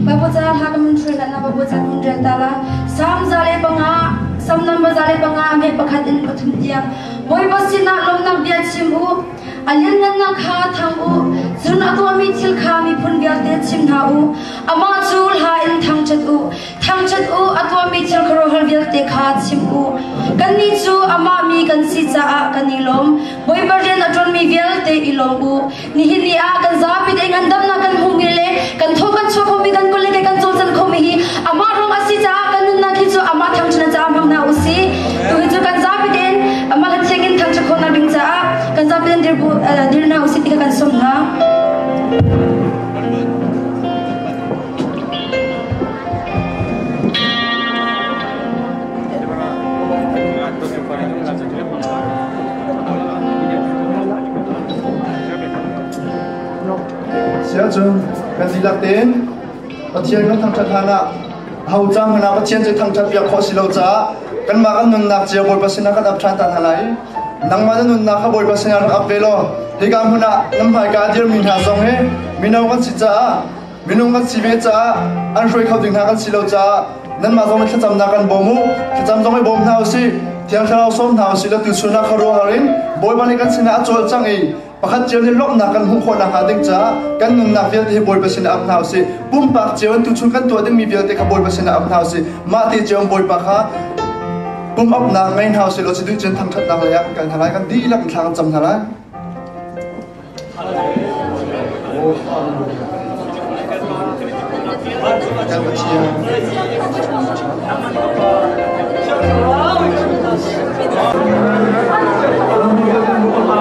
Baibal ca hla kan hruai hlan ah Baibal ca kan rel ta la. Salm 105, Salm number 105 me pakhat in pathum tiang. Bawipa sinah lawmnak bia chim u. A lianngannak kha thang u. Cun a tuahmi thil kha miphun vialte chim hna u. Amah cu hla in thangṭhat u. Thangṭhat u, a tuahmi thil khuaruahhar vialte kha chim u. Kannih cu amah mi kan si caah kan i lawm. Bawipa rian a ṭuanmi vialte i lawm u. Nihin ni ah kan zapi te ngandamnak kan hmuhmi le kan thaw kan chuah khomi kan kut le ke kan cawlcang khomi hi amah ruang a si caah kan nunnak hi cu amah thangṭhat caah hmang hna u sih. Tu hi cu kan zapi tein amah le thiang in thangṭhat khawhnak ding caah kan zapi tein dir hna u sih ti kha kan sawm hna. Siahcun kan dihlak tein Pathian kan thangṭhat hlan ah ho cang hmanh ah Pathian cu thangṭhat piak khawh si lo caah kanmah kan nunnak cio Bawipa sinah kan ap ṭhan ta hna lai. Nangmah na nunnak kha Bawipa sinah rak ap ve law hika hmun ah nan hmaika a dirmi hna zong hi mino kan si caah minung kan si ve caah an hruai kho ding hna kan si lo caah nanmah zong nih thlacamnak kan bawm u. Thlacam zong i bawm hna usih. Thiang Thlarau sawm hna usih law tuchun ah khuaruahhar in Bawipa nih kan sinah a cawlcangh i pakhat cio nih lawmhnak kan hmuh khawh nakhnga ding caah kan nunnak vialte hi Bawipa sinah ap hna usih. Pumpak cio in tuchun kan tuah dingmi vialte kha Bawipa sinah ap hna usih. Mah te cio in Bawipa kha pum apnak ngei hna usih law cu duh cun thangṭhatnak lei ah kan kal hna lai, kan dihlak in thla kan cam hna lai. Kan Pathian. Kan dihlak in kan biak hna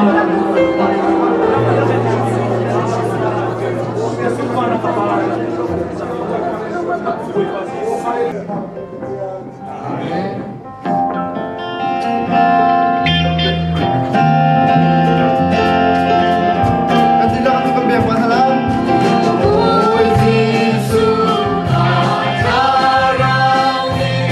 lai. Bawi Jesuh, thlarau nih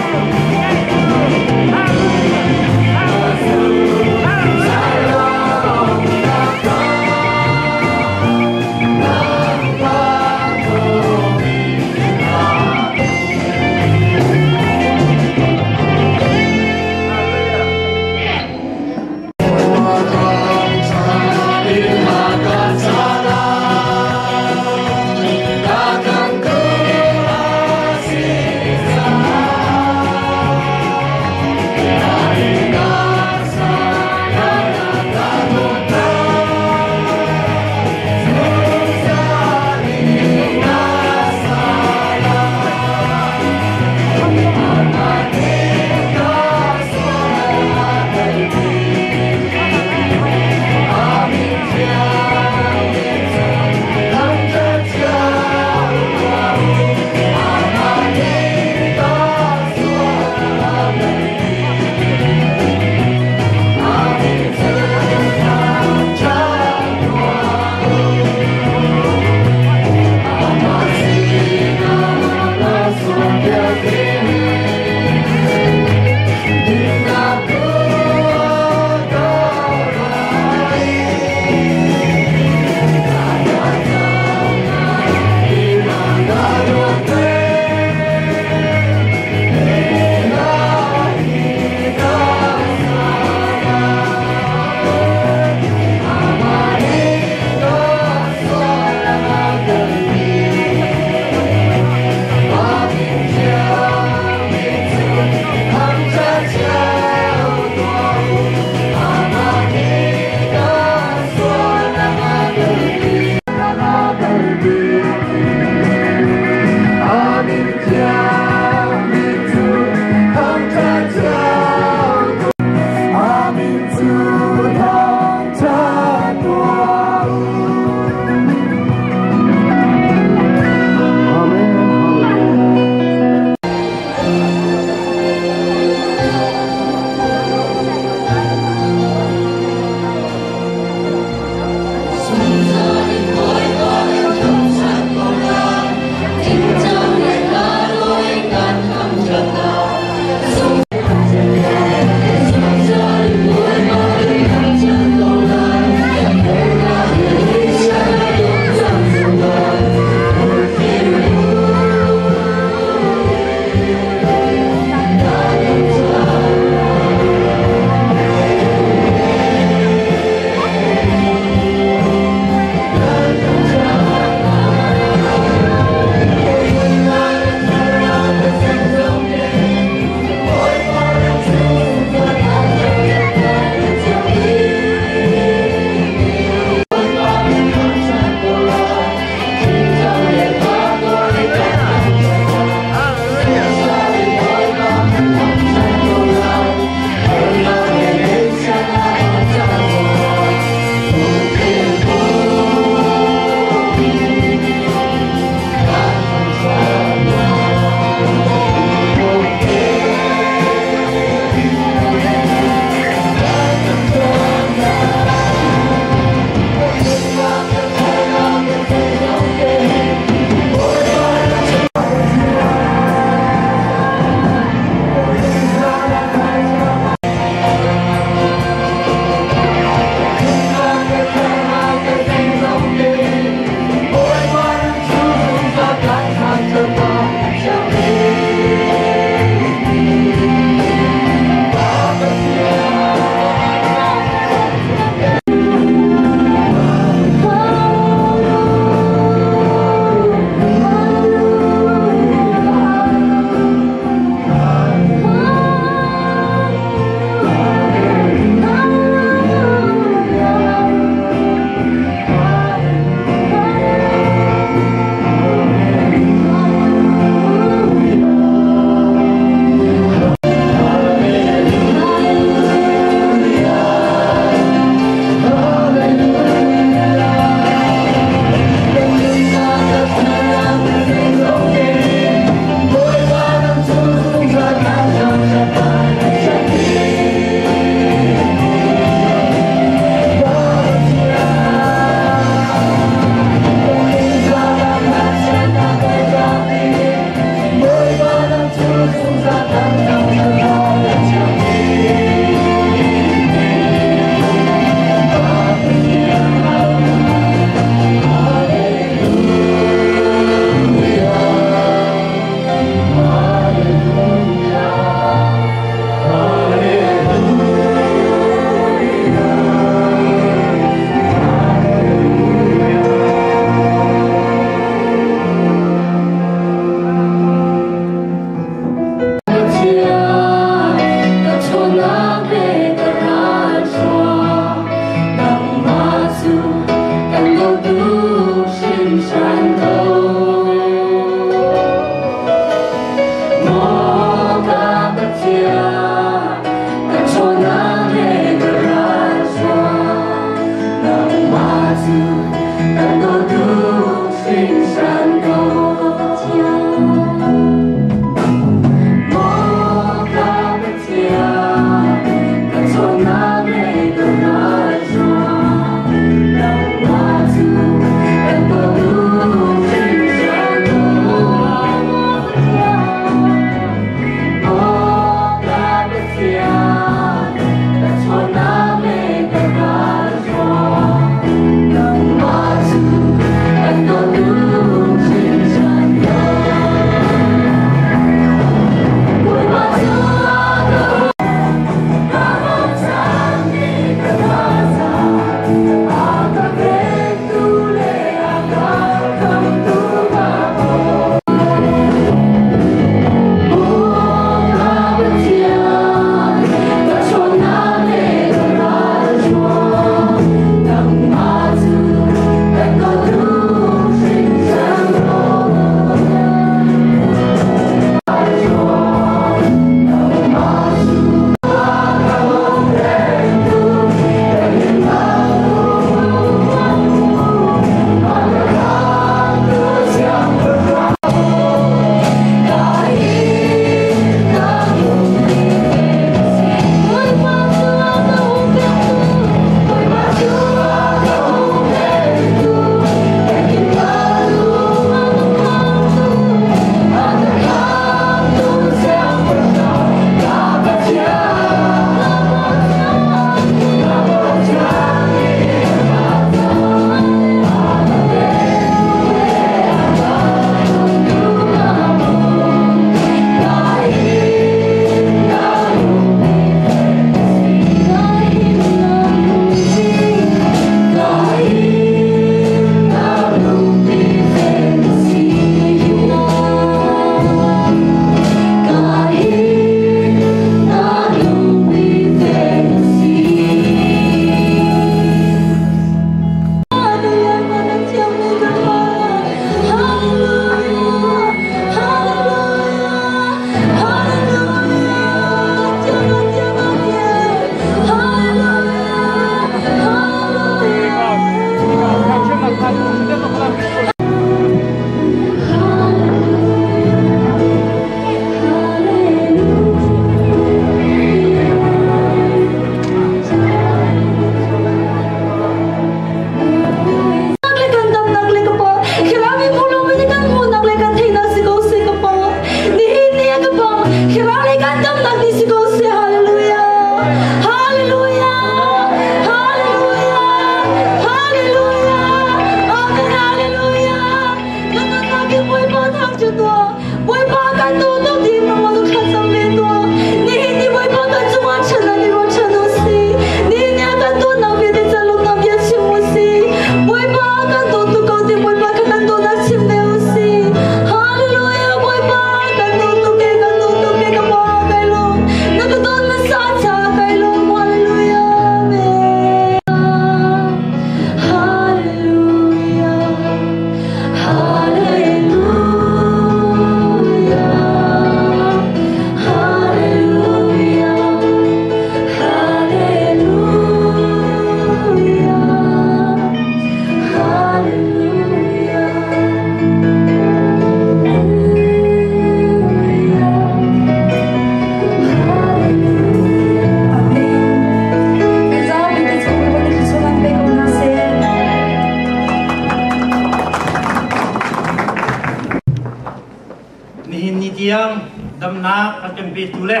tiang damnak a kan petu le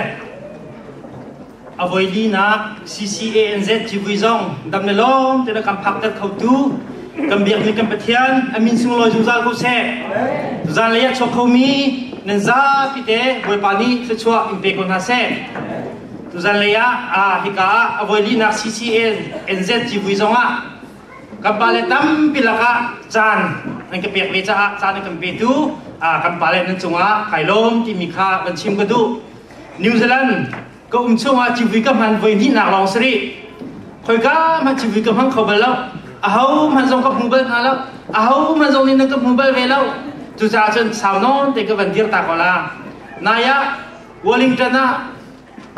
a voi linak CCANZ civui zong dam le lawm te na kan phakter khotu kan biakmi kan Pathian a min sunglawi zungzal ko seh. Tuzan lei ah chuak khomi nan zapi te Bawipa nih thluachuah in pe ko hna seh. Tuzan lei ah hika ah a voi linak CCANZ civui zong ah kan pale tampi lakah caan nan ka pek ve caah caan an kan petu kan pale nan cungah kai lawm timi kha kan chim ka duh. New Zealand ka um chungah civui ka hman voi hnihnak lawng si rih. Khoika hmanh civui ka hmang kho bal lo. Aho hmanh zong ka hmu bal hna lo. Aho hmanh zong nih nan ka hmu bal ve lo. Cucaah cun sau nawn te ka van dir ta ko la. Nai ah Wellington ah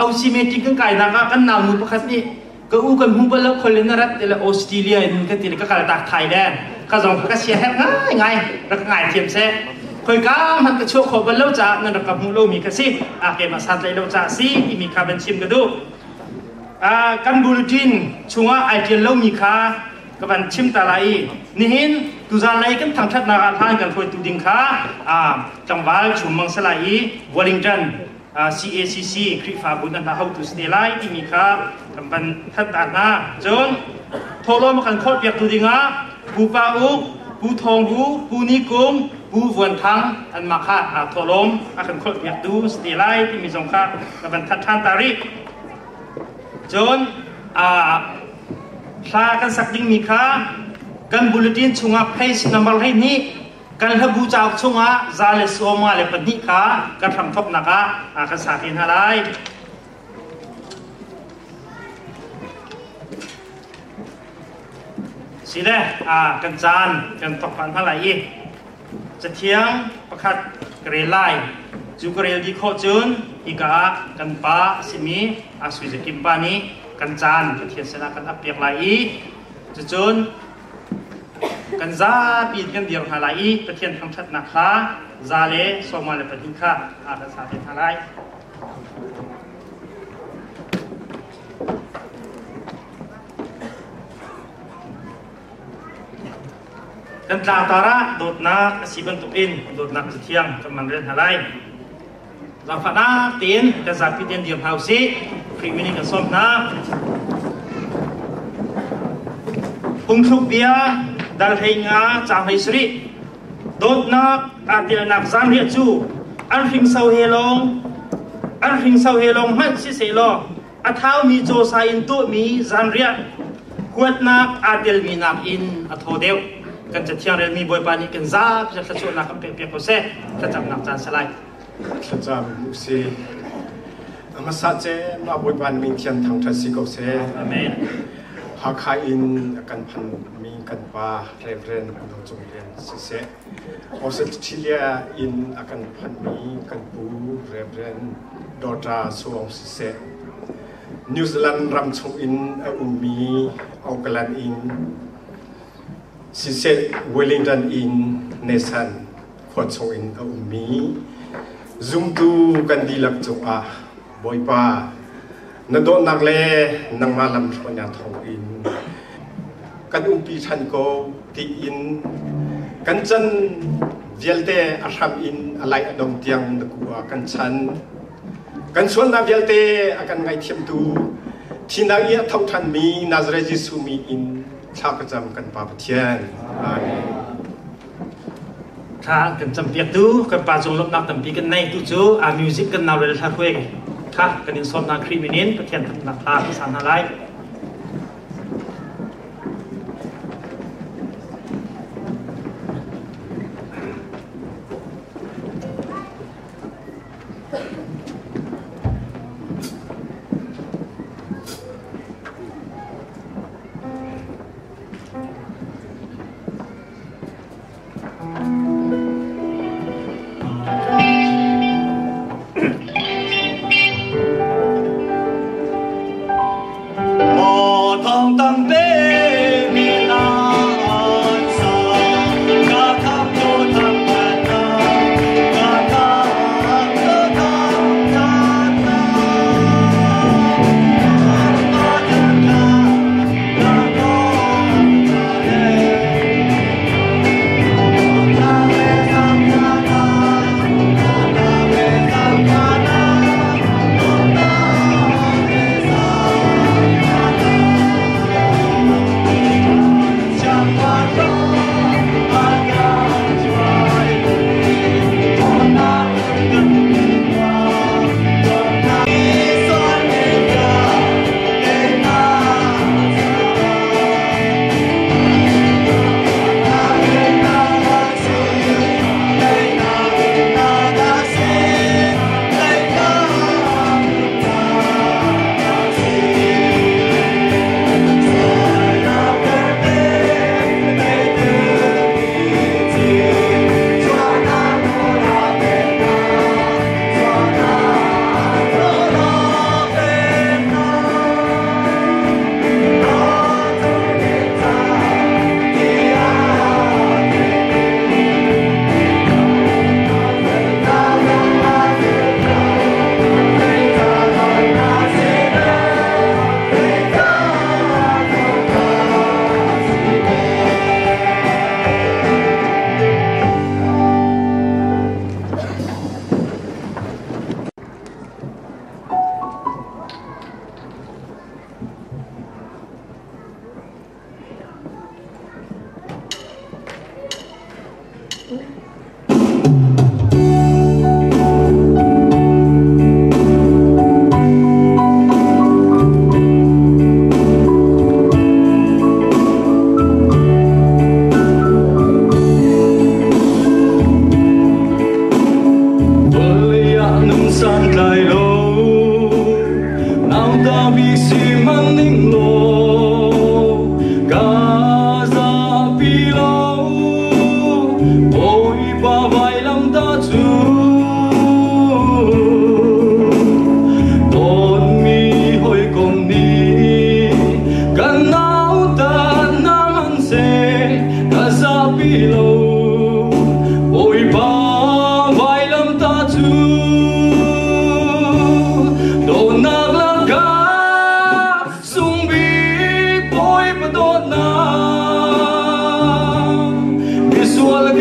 OC meeting kan kainak ah kan naunu pakhat nih ka u kan hmu bal lo khol in na rat ti le Australia in ka ti le ka kal tak thai le ka zong ka sia herh ngai ngai rak ngai thiam seh khoika hmanh ka chuah khawh bal lo caah nan rak ka hmuh lomi ka si a keimah santlaih lo caah si timi kha van chim ka duh. Kan bulletin chungah ai ṭial lomi kha ka van chim ta lai i nihin tuzan lei kan thangṭhatnak ah hlan kan hruaitu ding kha tlangval Chum Mang Salai i Wellington CACC Khrihfabu nan hna hotu si te lai timi kha kan van thanh ta hna. Cun thawhlawm a kan khawlhpiaktu dingah Pu Pa Uk, Pu Thawng Hu, Pu Ni Kung, Pu Vuan Thang anmah kha thawhlawm a kan khawlhpiaktu si te lai timi zong kha ka van thanh ṭhan ta rih. Cun hla kan sak dingmi kha kan bulletin chungah page number 12 kan hlabu cauk chungah 152 kha kan hramthawknak ah kan sa te hna lai. Sile kan caan kan thawk hna lai i Cathiang pakhat ka rel lai. Cu ka rel dih khawh cun hika ah kan pa a simi Asui Zakim pa nih kan caan Pathian sinah kan ap piak lai i cucun kan zapi in kan dir hna lai i Pathian thangṭhatnak hla 172 kha a kan sa te hna lai. Kan tlangtar ah dawtnak a si bantukin dawtnak cu thiang kan man rel hna lai. Zaangfahnak tein kan zapi tein dir hna usih. Khrih min in kan sawm hna. Phungthluk bia dal 15 caang 17. Dawtnak aa telnak zaanriah cu an hringso he lawng an hringso he lawng hmanh siseh law a thaumi cawsa in tuahmi zanriah huatnak aa telmi nakin a thaw deuh. Kan cathiang relmi Bawipa nih kan zapi thluachuahnak kan pekpiak ko seh. Thlacamnak caan salai. Thlacam usih. A hmasa cem ah Bawipa na min thiang thangṭhat si ko seh. Amen. Hakha in a kan phanmi kan pa Reverend Lo Cung Lian siseh, Australia in a kan phanmi kan pu Reverend Dawta Suang siseh, New Zealand ram chungin a ummi Auckland in siseh, Wellington in Nelson khua chungin a ummi zumtu kan dihlak cungah Bawipa na dawtnak le nangmah lamhruainak thawngin kan umpi ṭhan ko tiin kan chan vialte a hram in a lai a dong tiang na ku ah kan chan. Kan sualnak vialte a kan ngaihthiamtu thinak i a tho ṭhanmi Nazareth Jesuh mi in thla ka cam kan Pa Pathian. Amen. Thla kan campiaktu kan pa cung lawmhnak tampi kan nei tu cu a music kan nau le hla hruai kha kan in sawmnak Khrih min in Pathian thangnak hla kan sa hna lai.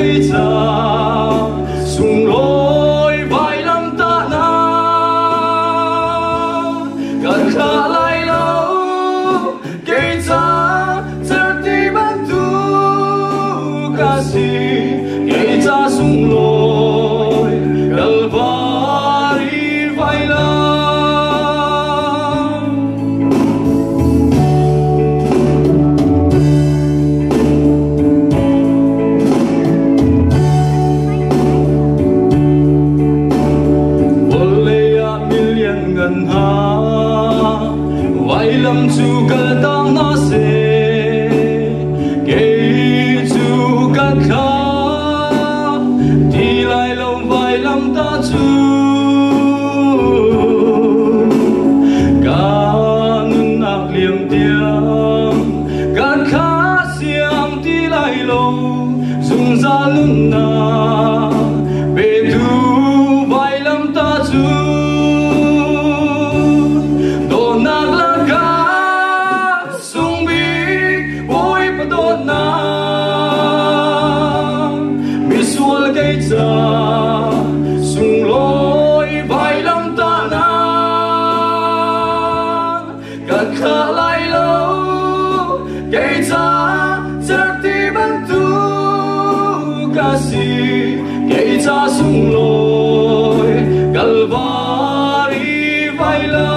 kei ca sunglawi vailam tahnak kan thlah lai lo kei ca cerhti bantuk a si kei ca sunglawi Kalvari vailam. Vawlei ah milian ngan hna vailam cu kal tang hna seh kei cu ka thla ti lai lo vailam ta cu ka nunnak liam tiang kan thla siang ti lai lo zungzal nunnak petu vailam ta cu dawtnak lakah sungbik Bawipa dawtnak misual kei ca sunglawi vailam tahnak ka thlah lai lo kei ca cerhti bantuk a si kei ca sunglawi Kalvari vailam.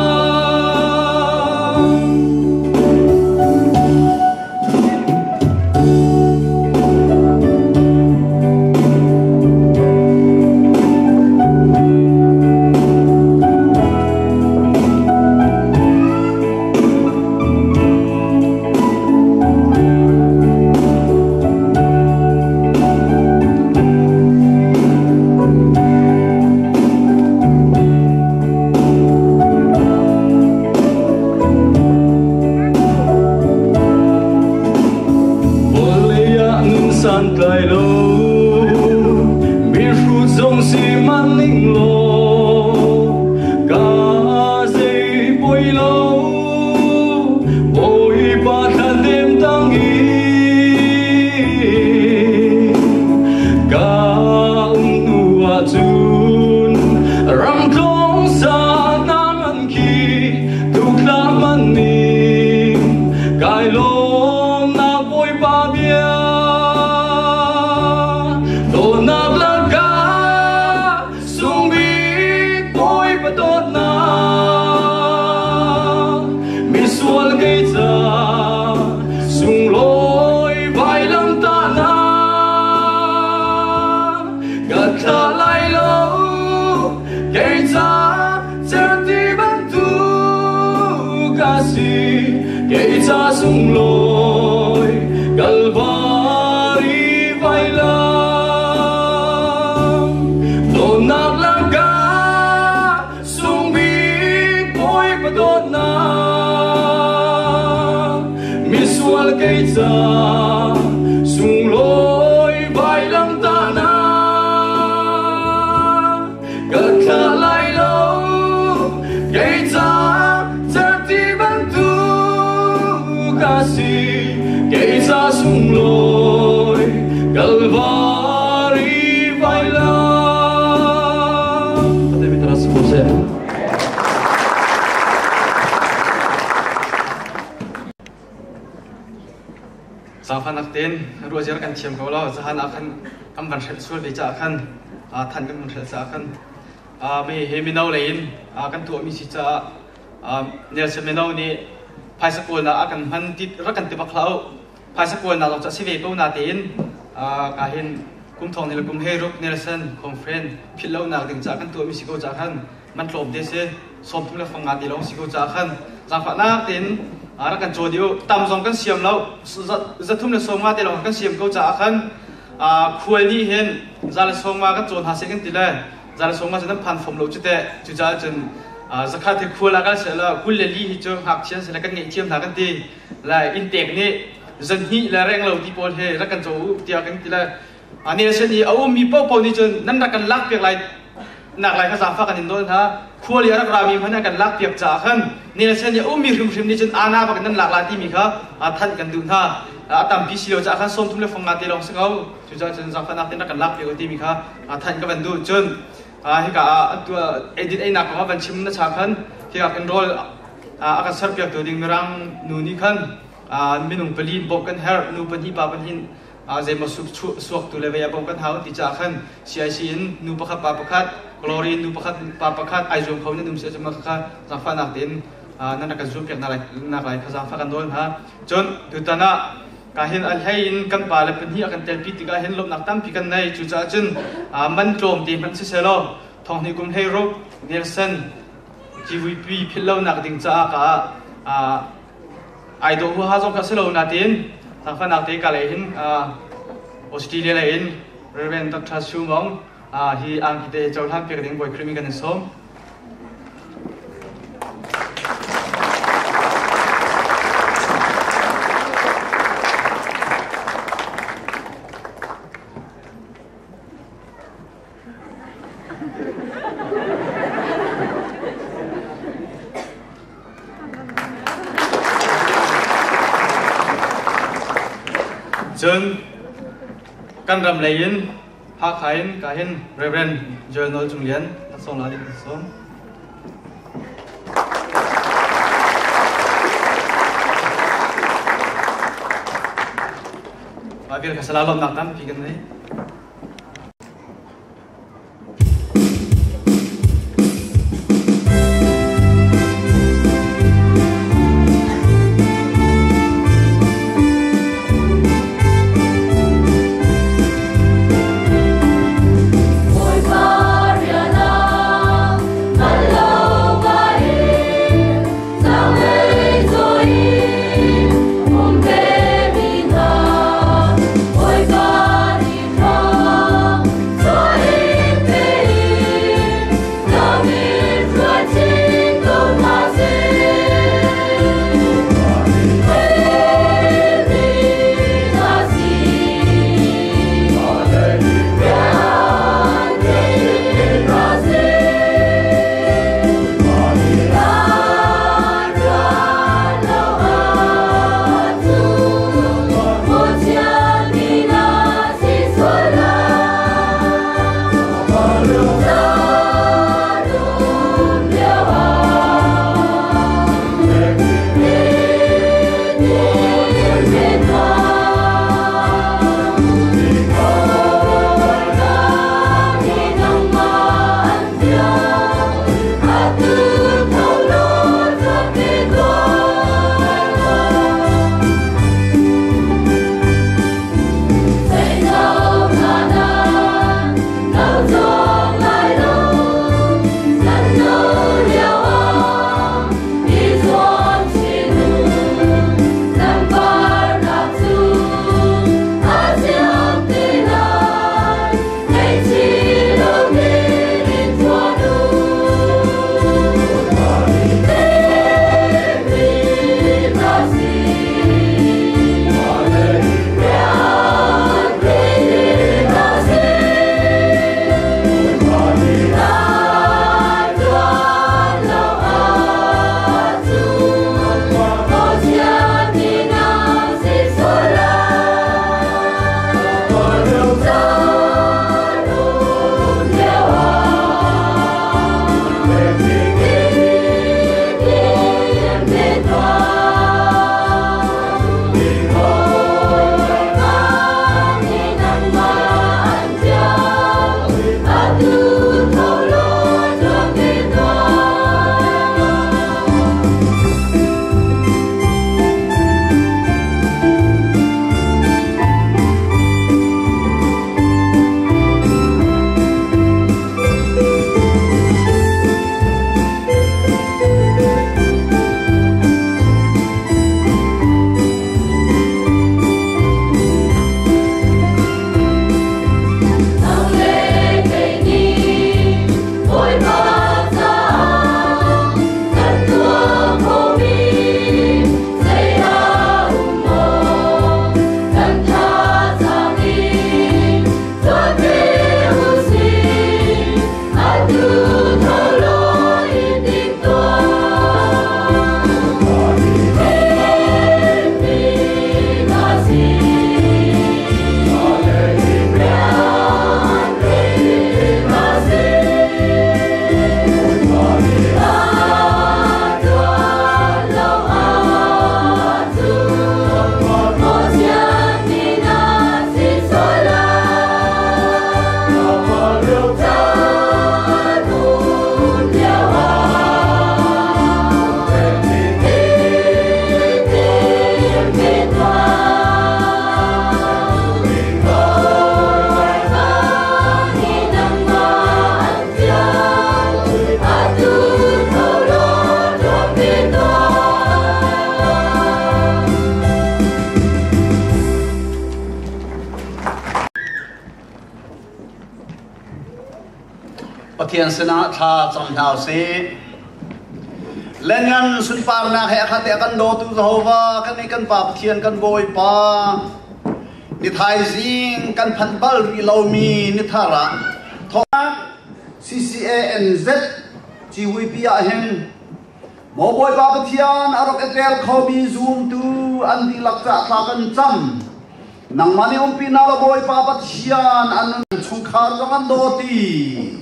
Vawlei ah nun santlai lo mihrut zong si man ning law ka zei poi lo Bawipa thladem tang i ka um hnu ahcun ramtlong sa hna man khi tukthla man ning kai lawmnak Bawipa bia dawtnak lakah sungbik Bawipa dawtnak misual kei ca sunglawi vailam tahnak ka thlah lai lo kei ca cerhti bantuk a si kei ca sunglawi Kalvari vailam dawtnak lakah sungbik Bawipa dawtnak misual kei ca sunglawi vailam tahnak ka thlah lai lo kei ca cerhti bantuk a si kei ca sunglawi Kalvari vailam. Zaangfahnak tein ruahziar kan thiam ko lo. Zahan ah khan kan van hrelh sual ve caah khan than kan van hrelh caah khan mi he mino lei in kan tuahmi si caah Nelson mino nih phaisa kawlnak ah kan hman ti rak kan ti bak hlah u. Phaisa kawlnak lawng cu a si ve ko natein ka hin kum thong ni le kum he ruk Nelson conference philh lonak ding caah kan tuahmi si ko caah khan man tlawm te si 30 le fang nga te lawng si ko caah khan zaangfahnak tein rak kan caw dih u. Tam zong kan siam lo, 350 le 50 te lawng kan siam ko caah khan khual nih hin 150 kan cawn hna seh kan ti le 150 cu nan phan fom lo cu teh. Cucaah cun zakhat hi khual ah kal seh law 24 hi cu ngakchia seh le kan ngaihthiam hna kan ti lai. Inntek nih zanhnih le reng lo ti pawl he rak kan caw u tiah kan ti le Nelson i a ummi paohpaoh nih cun nan rak kan lakpiak lai nak lai kha zaangfah kan in nawl hna. Khual i a rak rami hmanh a kan lakpiak caah khan Nelson i a ummi hrimhrim nih cun ana bak in nan lak lai timi kha thanh kan duh hna. A tampi si lo caah khan 30 le 50 te lawng si ko. Cucaah cun zaangfahnak tein rak kan lak piak u timi kha thanh ka van duh. Cun hika ah eidin einak kong ah van chim na cha khan hika kan rawl a kan serpiaktu ding mirang nu nih khan minung pali bawmh kan herh, nu pahnih pa pahnih, zeimaw suaktu le vei ah bawmh kan hau ti caah khan CIC in nu pakhat pa pakhat, Glory in nu pakhat pa pakhat ai zuam kho nan um si ahcun mah kha zaangfahnak tein nan rak kan zuam piak nak lai kha zaangfah kan nawl hna. Cun tutan ah ka hin a hlei in kan pa le pahnih a kan telpi tikah hin lawmhnak tampi kan nei. Cucaah cun man tlawm te hmanh siselaw thonghnih kum 16 Nelson GVP philh lonak ding caah ka ai dawh huaha zong kha si lo natin zaangfahnak te ka lei hin Australia lei in Reverend Dr. Su Mong hi angki te cohlan piak ding Bawi Khrih min kan in sawm. Cun kan ram lei in Hakha in ka hin Reverend Joel Nawl Cung Lian laksawng la ding sawm. Mah vial kha sala lawmnak tampi kan nei. Bawipa. Pathian sinah thla cam hna usih. Lengan sunparnak he akhat a kan dawtu Jehovah kan i kan Pa Pathian kan Bawipa ni thaizing kan phanh bal rih lomi ni thar ah thawk CCANZ GVP ah hin Maw Bawipa Pathian a rak i tel khomi zumtu an dihlak cah thla kan cam. Nangmah nih umpi na la Bawipa Pathian an nun chungkhar zong an dawti.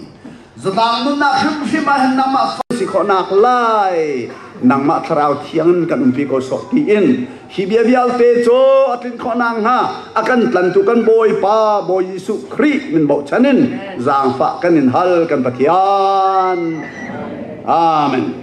Zatlang nunnak hrimhrim ah hin nangmah si khawhnak lai nangmah thlarau thiang in kan umpi ko sawh tiin hi bia vialte cu a tlin khawhnak hnga a kan tlantu kan Bawipa Bawi Jesuh Khrih min bochan in zaangfah kan in hal kan Pathian. Amen.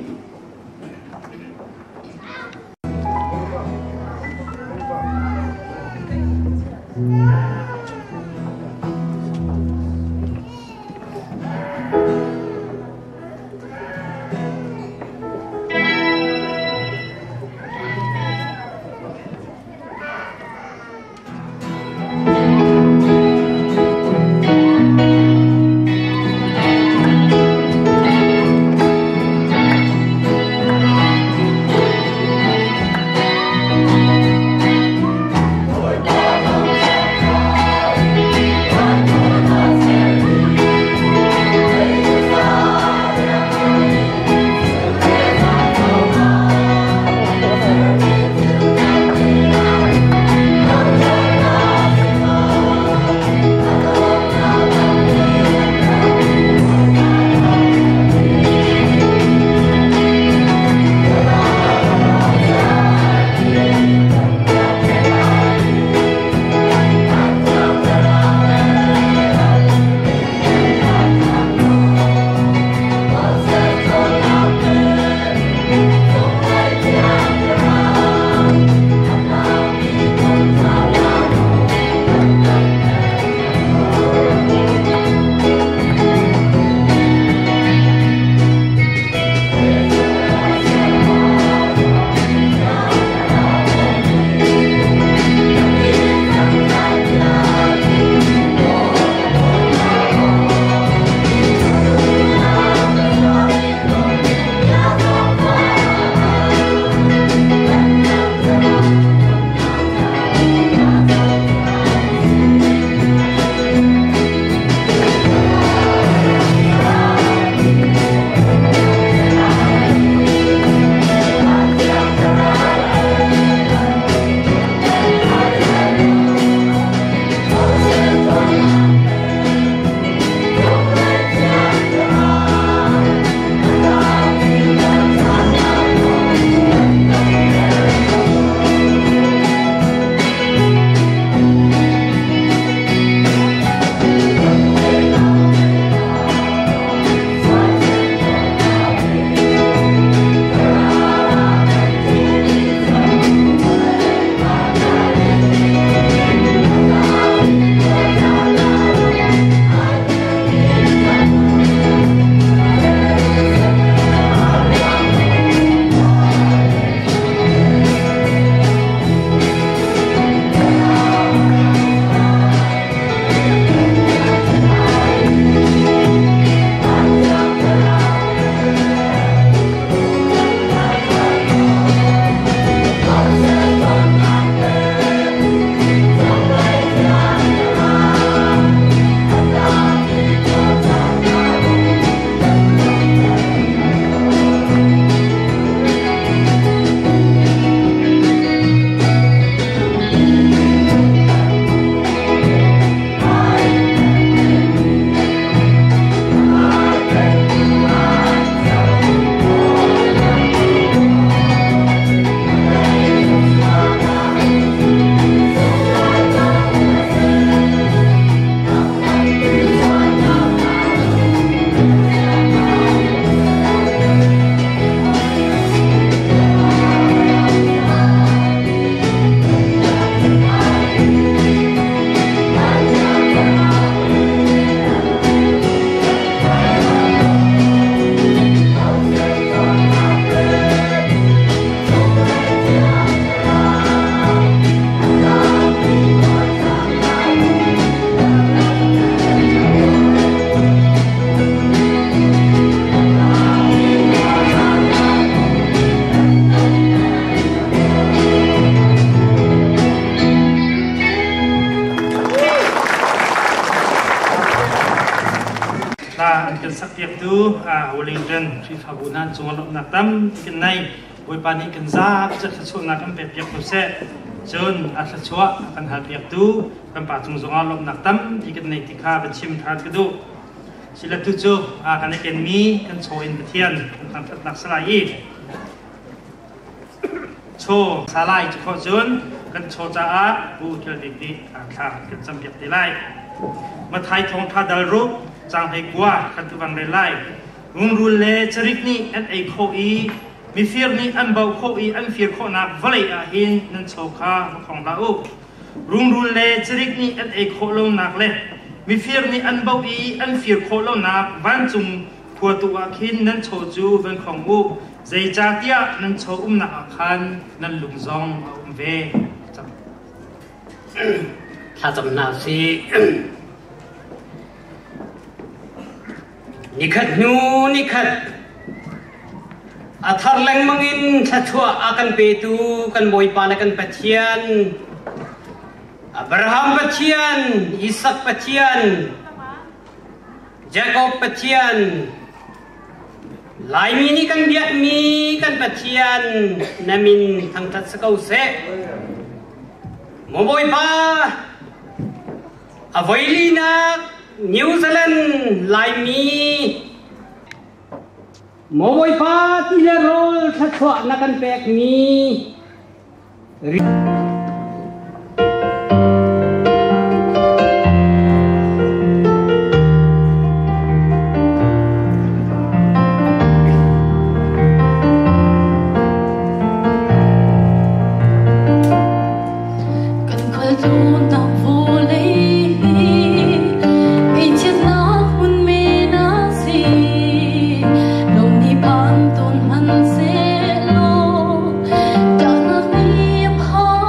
Hla an kan sakpiaktu Wellington Khrihfabu hna cungah lawmhnak tampi kan nei. Bawipa nih kan zapi cu thluachuahnak kan pekpiak ko seh. Cun a thluachuah a kan halpiaktu kan pa cung zongah lawmhnak tampi kan nei ti kha va chim ṭhan ka duh. Silatu cu a kan i kenmi kan chaw in Pathian kan thangṭhatnak salai i chaw salai cu khawh cun kan chaw caah Pu Kil Bik nih thla kan campiak te lai. Mathai thawngṭha dal ruk caang 19 kan tuvang rel lai. Rungrul le carik nih an ei khawh i mifir nih an bauh khawh i an fir khawhnak vawlei ah hin nan chaw kha va khong hlah u. Rungrul le carik nih an ei khawh lonak le mifir nih an bauh i an fir khawh lonak vancung khua tu ah khin nan chaw cu van khong u. Zeicahtiah nan chaw umnak ah khan nan lung zong a um ve. Thlacam hna usih. Nikhat hnu nikhat a thar lengmang in thluachuah a kan petu kan Bawipa le kan Pathian Abraham Pathian, Isak Pathian, Jakob Pathian, Laimi nih kan biakmi kan Pathian na min thangṭhat si ko seh. Maw Bawipa, a voilinak New Zealand Laimi Maw Bawipa ti le rawl thluachuah na kan pekmi Kan khualtlawnnak vawlei hi ngaihchiatnak hmun men a si. Lung nih phan tawn hmanhsehlaw ṭahnak nih a phak.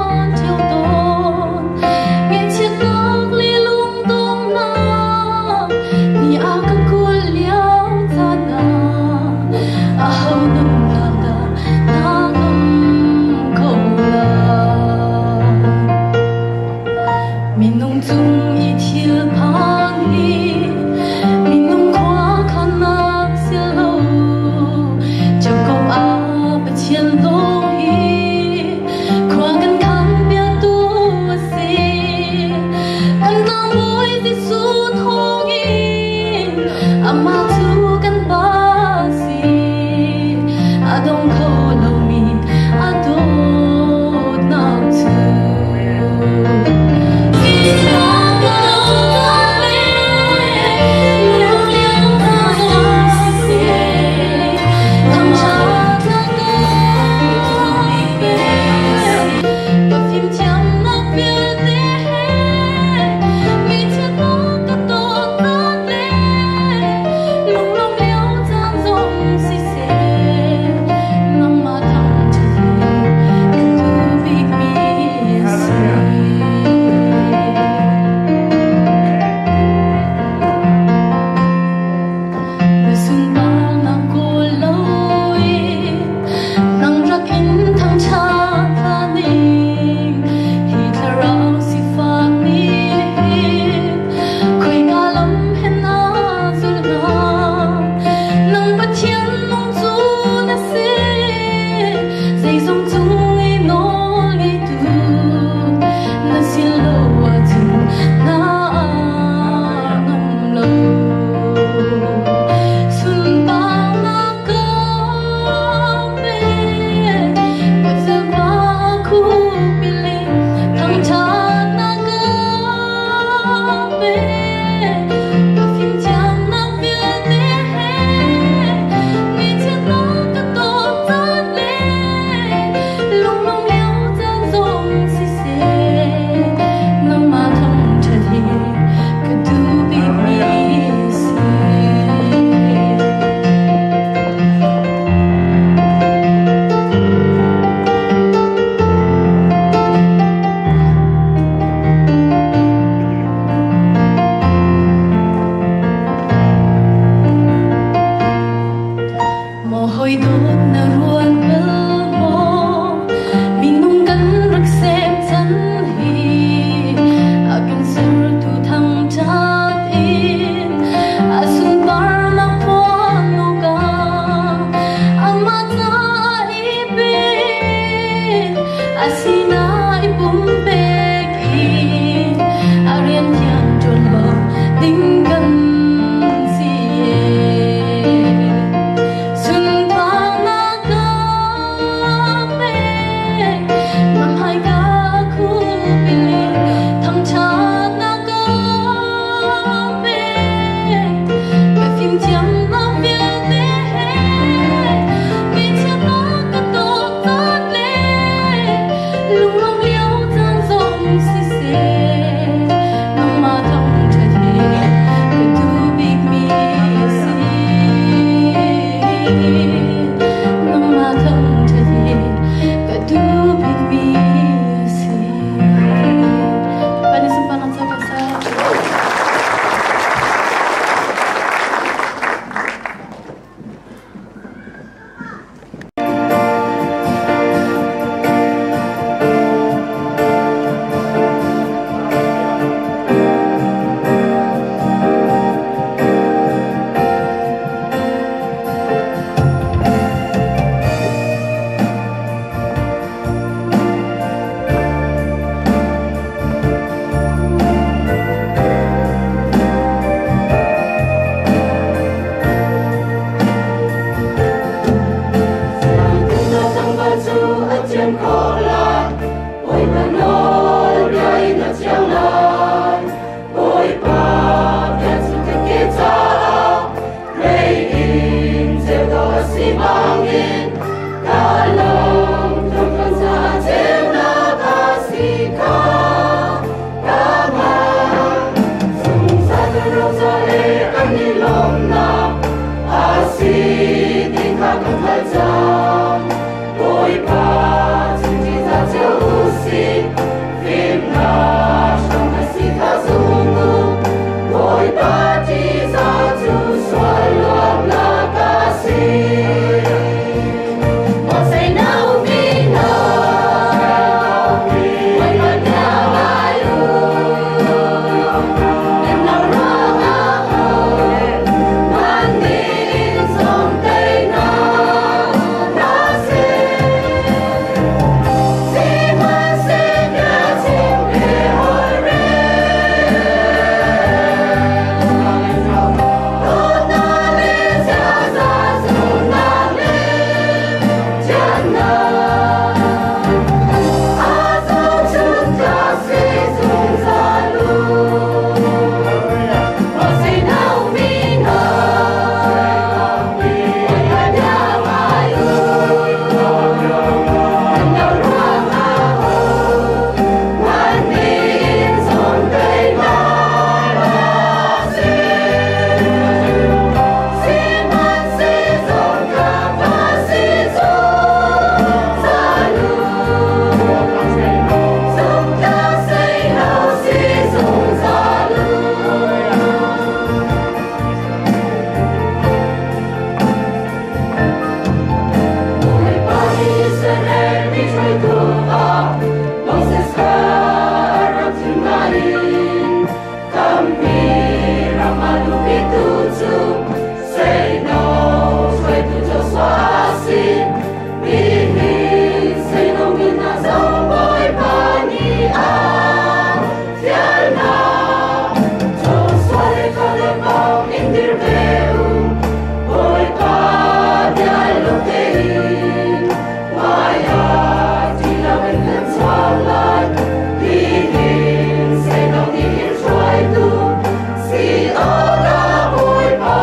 kan i lawmnak a si ti kha kan hngalh cang. Bawipa cu ṭihzah cio u sih, fimnak hram a si kha zum u. Bawipa ṭihzah cu sual luatnak a si. Moses naumi hna, Bawipa bia ngai u. Nemnak ruangah nan nih zawmteihnak hna seh. Sihmanhseh bia chim le holh rel. Dawtnak le ziaza zumhnak le thiannak. A zohchunhtlak si zungzal u. Moses naumi hna, Bawipa bia ngai u. Nemnak ruangah nan nih zawmteihnak hna seh. Sihmanhseh zumhtlak a si zungzal u. Zumhtlak seino si zungzal u. Bawipa Israel mi hruaitu ah Moses kha a rak thim nain kammi ram ah luhpitu cu seino hruaitu Joshua a si. Nihin seino min ah zong Bawipa nih a fial hna. Joshua le Caleb bang in dir ve u. Bawipa bia lung tein hmaiah ṭih loin kan chuak lai. Nihin seino nih in hruaitu si awkah Bawipa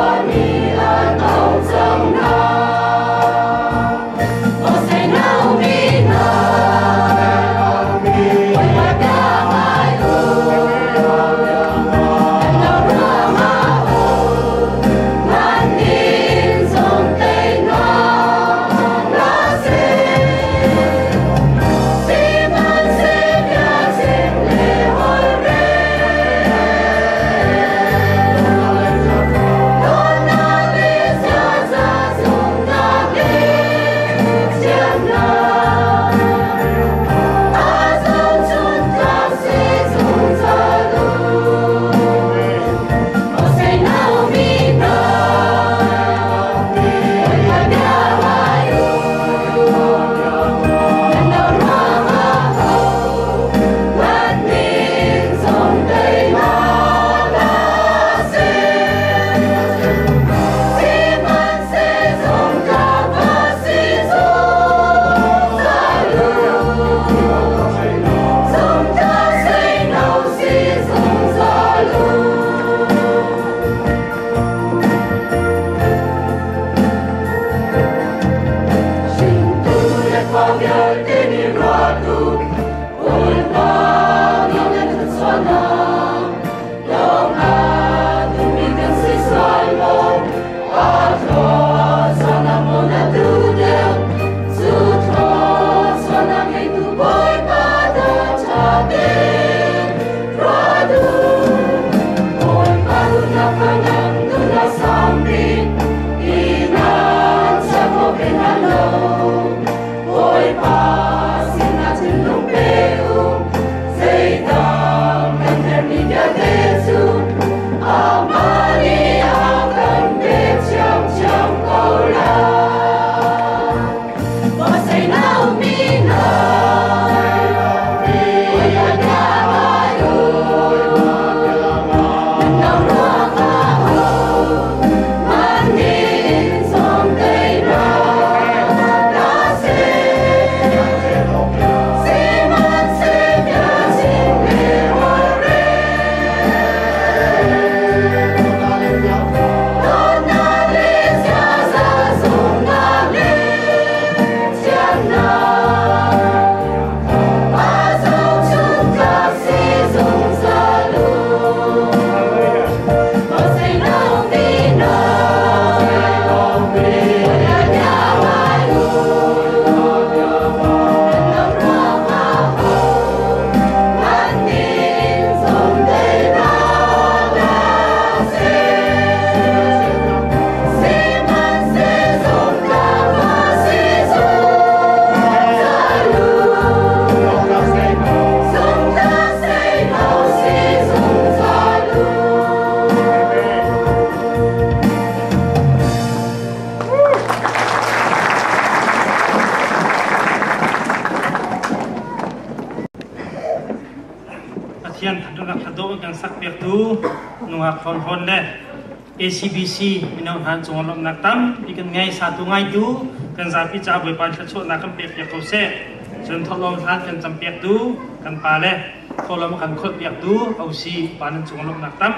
Pathian thangṭhatnak hla dawh kan sak piaktu nungak hlawn hlawn le ACBC mino hna cung lawmhnak tampi kan ngei. Satu ngaitu kan zapi ca Bawipa thluachuahnak kan pek piak ko seh. Cun thawhlawm hlan kan cam piaktu kan pa le thawhlawm kan kholh piaktu OC pa nan cung lawmhnak tam.